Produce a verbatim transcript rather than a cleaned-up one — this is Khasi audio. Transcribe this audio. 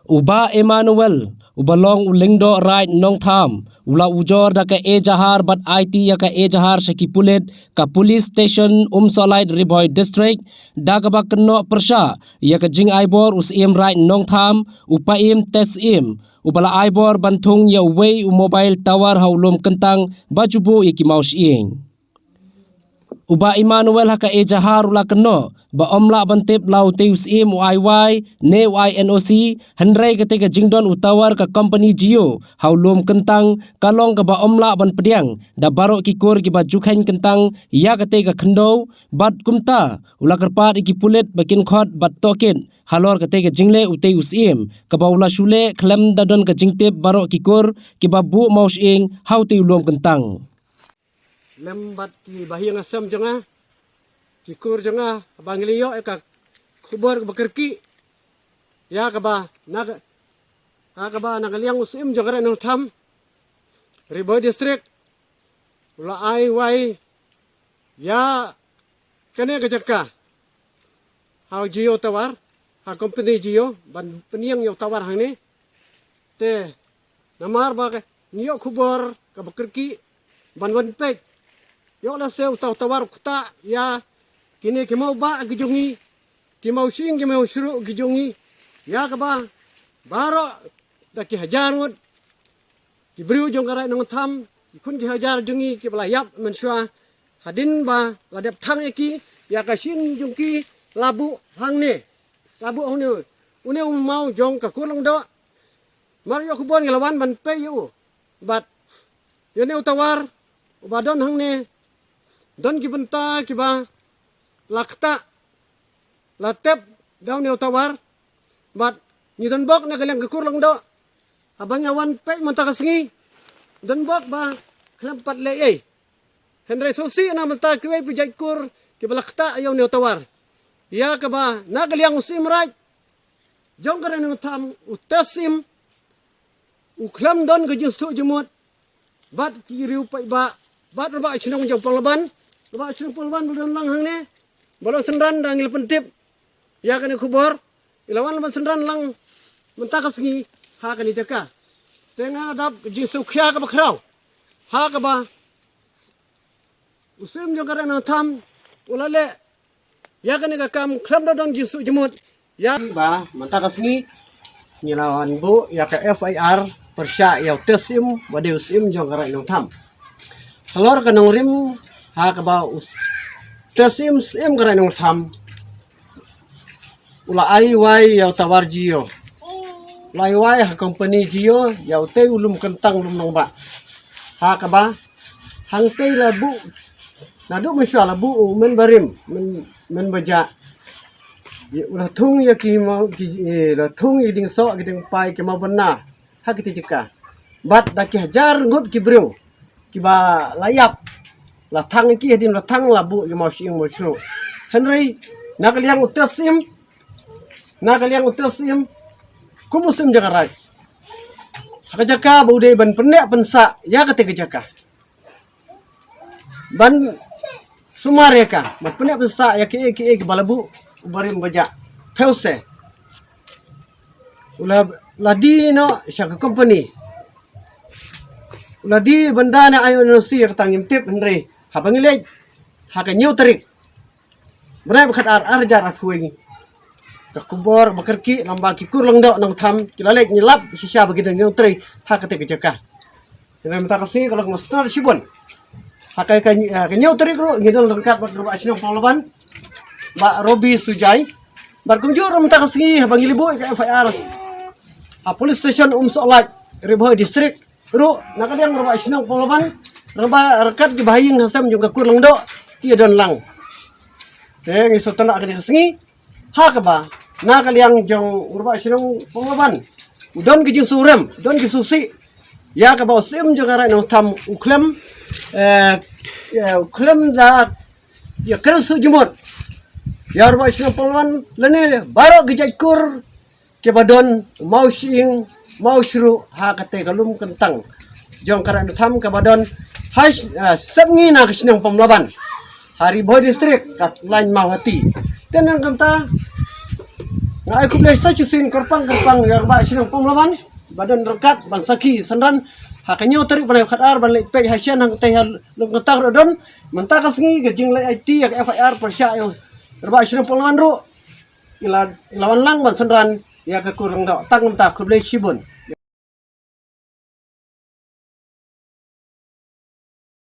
U Bah Emmanuel, uba long u Lyngdoh Raid Nongtham, u la ujor da ka ejahar bad aiti ïa ka ejahar sha ki pulit ka Police Station Umsohlait, Ri Bhoi District, da kaba kynnoh pyrshah ïa ka jingaibor u Syiem Raid Nongtham, u Paiem Tesim, uba la aibor ban thung ïa uwei u mobile tower ha u lum kyntang ba ju buh ïa ki mawshyieng. U Bah Emmanuel ha ka ejahar u la kynnoh ba ym lah ban tip la utei u syiem u ai wai ne u ai N O C, hynrei katei ka jingdon u tower ka company Jio ha u lum kyntang ka long kaba ym lah ban pdiang da baroh ki kur kiba ju kheiñ kyntang ïa katei ka khyndew, bad kumta u la kyrpad ïa ki pulit ba kin khot bad tohkit halor katei ka jingleh utei u syiem kaba u la shu leh khlem da don ka jingtip baroh ki kur kiba buh mawshyieng ha utei u lum kyntang. Lem bad ki bahaïing hasem jong nga, ki kur jong nga, ba ngi la ïoh ïa ka khubor kaba kyrkieh ïa kaba na ka, ha kaba na ka liang u Syiem jong ka Raid Nongtham, Ri Bhoi District, u la ai wai ïa kane ka jaka ha u Jio Tower, ha company Jio, ban pynïeng ïa u tower hangne. Te namar ba ka ngi ïoh khubor kaba kyrkieh ban wan peit, ïoh lehse uta u tower u ktah ïa kine ki mawbah ki jong ngi, ki mawshyieng ki mawshruh ki jong ngi, ïa kaba baroh da ki hajar ngut ki briew jong ka Raid Nongtham, ki khun ki hajar jong ngi kiba la ïap mynshuwa, hadien ba la dep thang ïa ki, ïa ka shin jong ki la buh hangne, la buh hangne. Une u maw jong ka kur Lyngdoh, mar ïoh khubor ngi la wan ban peit ïa u. Bad ïa une u tower uba don hangne, don ki bynta kiba la ktah, la tep da une u tower. Bad ngi don bok na ka liang ka kur Lyngdoh, haba ngi wan peit mynta ka sngi, don bok ba khlem pat leh ei. Hynrei sngewsih na bynta kiwei pat jait kur kiba la ktah ïa une u tower, ïa kaba na ka liang u Syiem Raid jong ka Raid Nongtham, u Tesim, u khlem don ka jingsngewthuh jingmut bad ki riew paidbah, bad rangbah shnong jong Panglaban, rangbah shnong Panglaban ba don lang hangne, ba la synran da ngi la pyntip ïa kane khubor, i la wan ban synran lang mynta ka sngi ha kane jaka. Te nga dap ka jingsngewkhia kaba khraw ha kaba u Syiem jong ka Raid Nongtham u la leh ïa kane ka kam khlem da don jingsngewthuh jingmut. Ïa ba mynta ka sngi ngi la wan buh ïa ka F I R pyrshah ïa u Tesim, ba dei u Syiem jong ka Raid Nongtham. Halor ka nongrim ha kaba u Tesim, Syiem ka Raid Nongtham, u la ai wai ïa u tower Jio, u la ai wai ha company Jio ïa utei u lum kyntang, lum nongbah, ha kaba hangtei la buh, naduh mynshuwa la buh u mynbarim, myn, mynbajah. U la thung ïa ki maw, ki, eh, la thung ïa ki diengsoh, ki diengpai, ki mawbynna ha kitei jaka. Bad da ki hajar ngut ki briew kiba la ïap, la thang ïa ki, hadien la thang la buh ïa mawshyieng mawshruh. Hynrei na ka liang u Tesim, na ka liang u Tesim, kum u Syiem jong ka Raid, ha ka jaka ba u dei ban pynneh pynsah ïa katei ka jaka, ban sumar ïa ka, ban pynneh pynsah ïa kiei kiei kiba la buh u barim bajah. Phi ïohi, u la, la die noh sha ka company, u la die ban da na ai N O C ïa kata ngim tip, hynrei haba ngi leit ha ka hynñiew tarik bnai ba khatar, ar hajar arphew wei, ka khubor ba kyrkieh, namar ba ki kur Lyngdoh Nongtham ki la leit, ngi lap shisha ba ki dang ïeng trei ha katei ka jaka. Hynrei mynta ka sngi ka long kumba snar shibun. Ha ka, ka, ka hynñiew tarik ruh ngi don ryngkat bad rangbah shnong Panglaban, Bah Robi Sujai. Bad kumjuh ruh mynta ka sngi haba ngi la buh ka F I R ha Police Station Umsohlait, Ri Bhoi District ruh, na ka liang rangbah shnong Panglaban, rangbah ryngkat ki bahaïing hasem jong ka kur Lyngdoh ki ïa don lang. Te ngi sngewtynnat ha kane ka sngi ha kaba na ka liang jong rangbah shnong Panglaban u don ki jingsngewrem, don ki sngewsih ïa kaba u Syiem jong ka Raid Nongtham u khlem, eh, eh, u khlem da ïa kren sngewthuh jingmut ïa rangbah shnong Panglaban lane baroh ki jait kur kiba don mawshyieng mawshruh ha katei ka lum kyntang jong ka Raid Nongtham kaba don ha, eh, sepngi na ka shnong Panglaban, ha Ri Bhoi District, ka lain Mawhati. Te nangta Nga ai khublei sa shisien kyrpang kyrpang ïa Rangbah Shillong Palamwan ba don ryngkat ban sakhi synran ha ka hynñiew tarik bnai khatar ban leit peit ha shen hangtei ha Lumkantang ruh don. Mynta ka sngi ka jingleit aiti ïa ka F I R pyrshah ïa Rangbah Shillong Palamwan ruh. Ila ila wan lang ban synran ïa ka kur rangda tang mynta khublei shibun.